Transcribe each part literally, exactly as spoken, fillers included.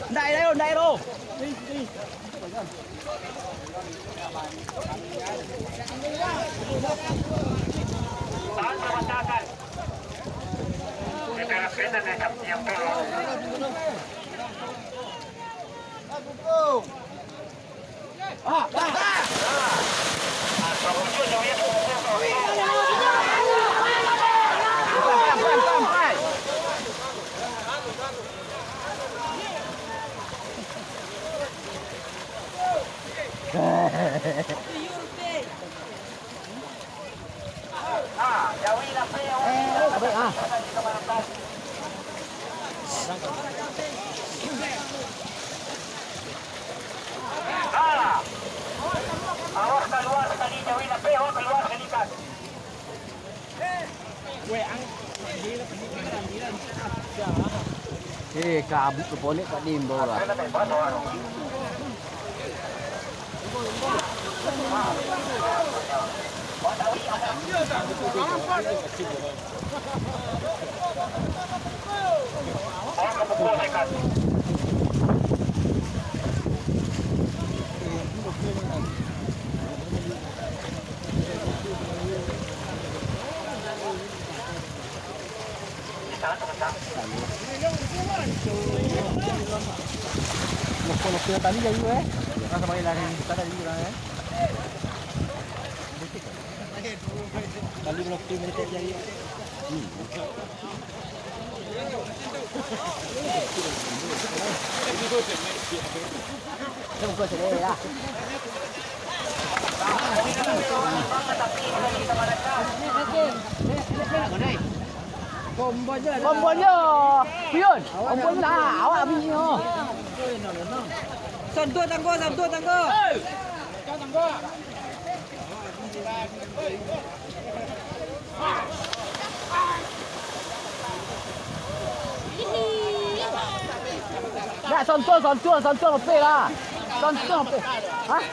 Ndak ero, ndak ero. Awas kalua sakali, jauhi lapeh, awas kalua sakali, Kak. Eh, kabut tu boleh Pak Dimbo lah. Lokal-lokal tadi jadi, eh. Nah, sama lari kita tadi, eh. Tadi lokal mereka jadi. Hmm. Kombonya. Pion. Kombonya. Awak habis nyo. Santuak tangguh, santuak tangguh. Nak santuak, santuak, santuak, oke lah. Santuak, oke. Hah?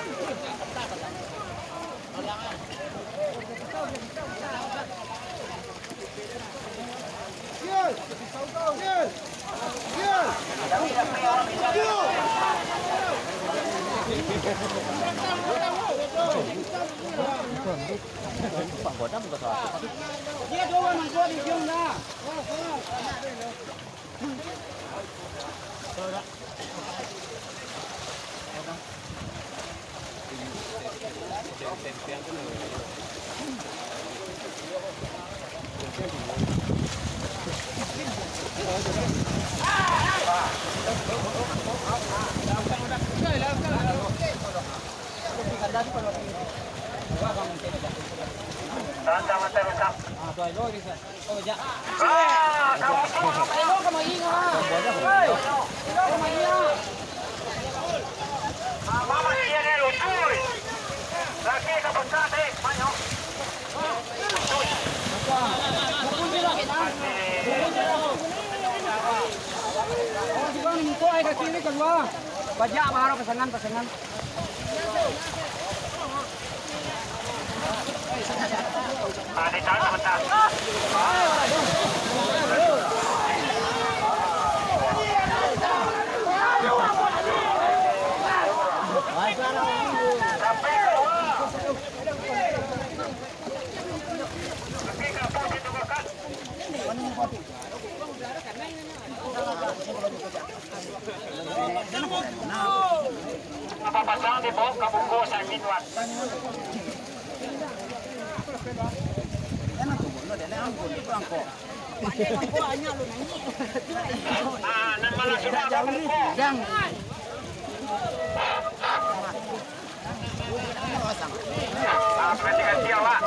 Bajak baru pasangan, pasangan. Apa pasang di bawah kabuko sakit, Wan? Ah, nan malah sudah kabuko. Ah, ganti-ganti awak.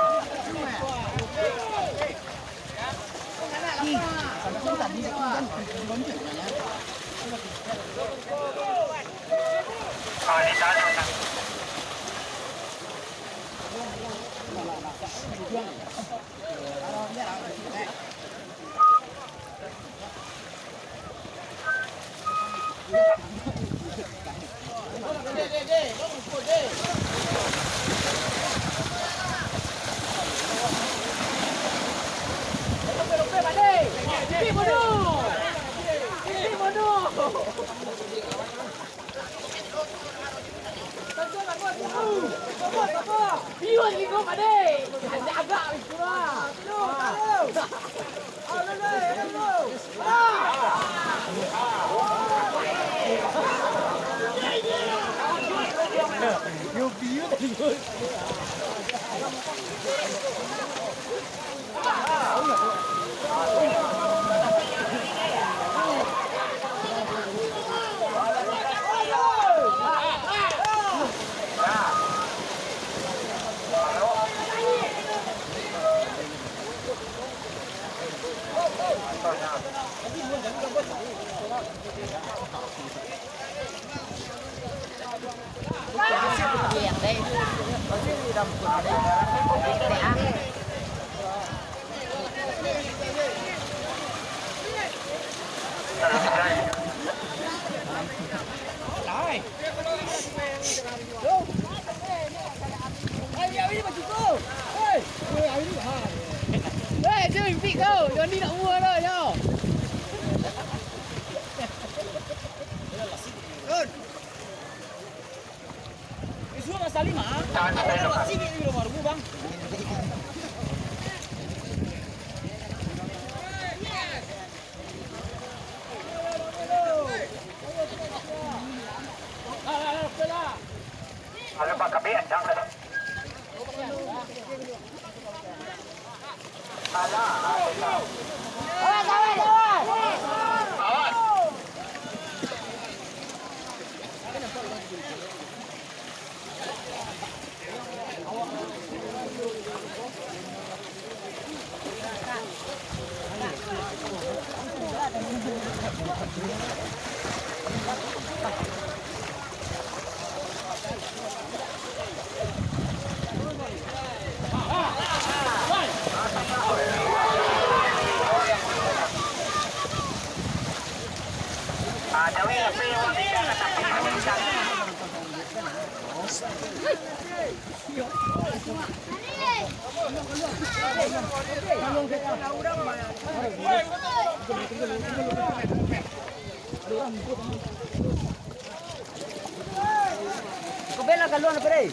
Kau bela kalua apa, Rey?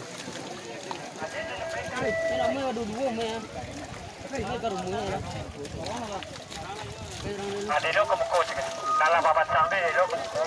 Rey, lama duo-duo mah. Rey, ka rumah, ya. Nah, duduk ka muko cik. Dalam babasang tu, duduk ka muko.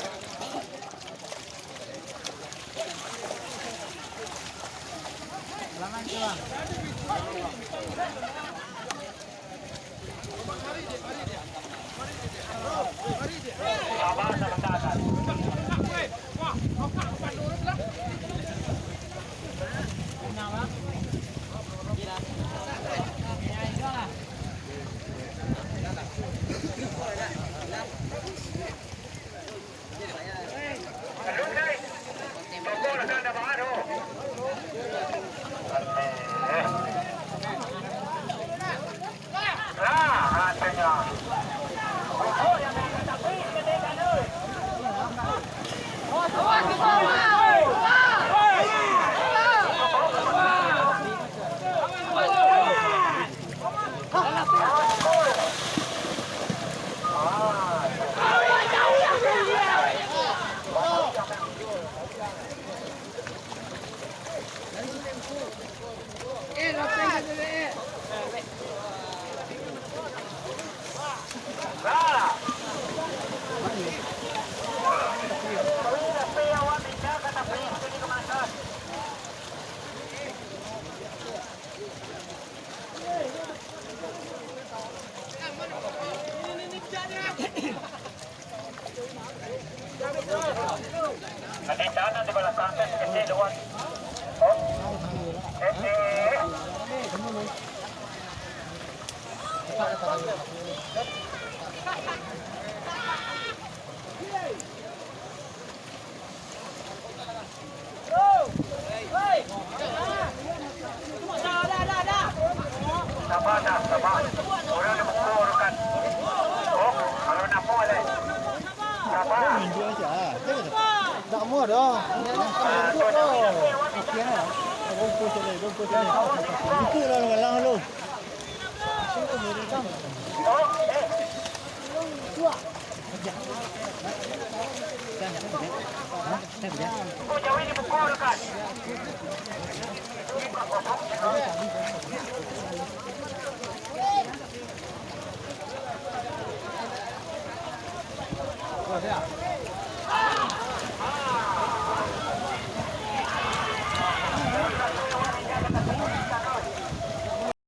Sabar, dah, sabar. Orang nak pukul orang kan. Oh, kalau nak pukul, eh. Sabar. Nak mau dah. Ah, tu, tu, tu. Oke lah. Bungkus je, bungkus je. Itu lah, lah, lah.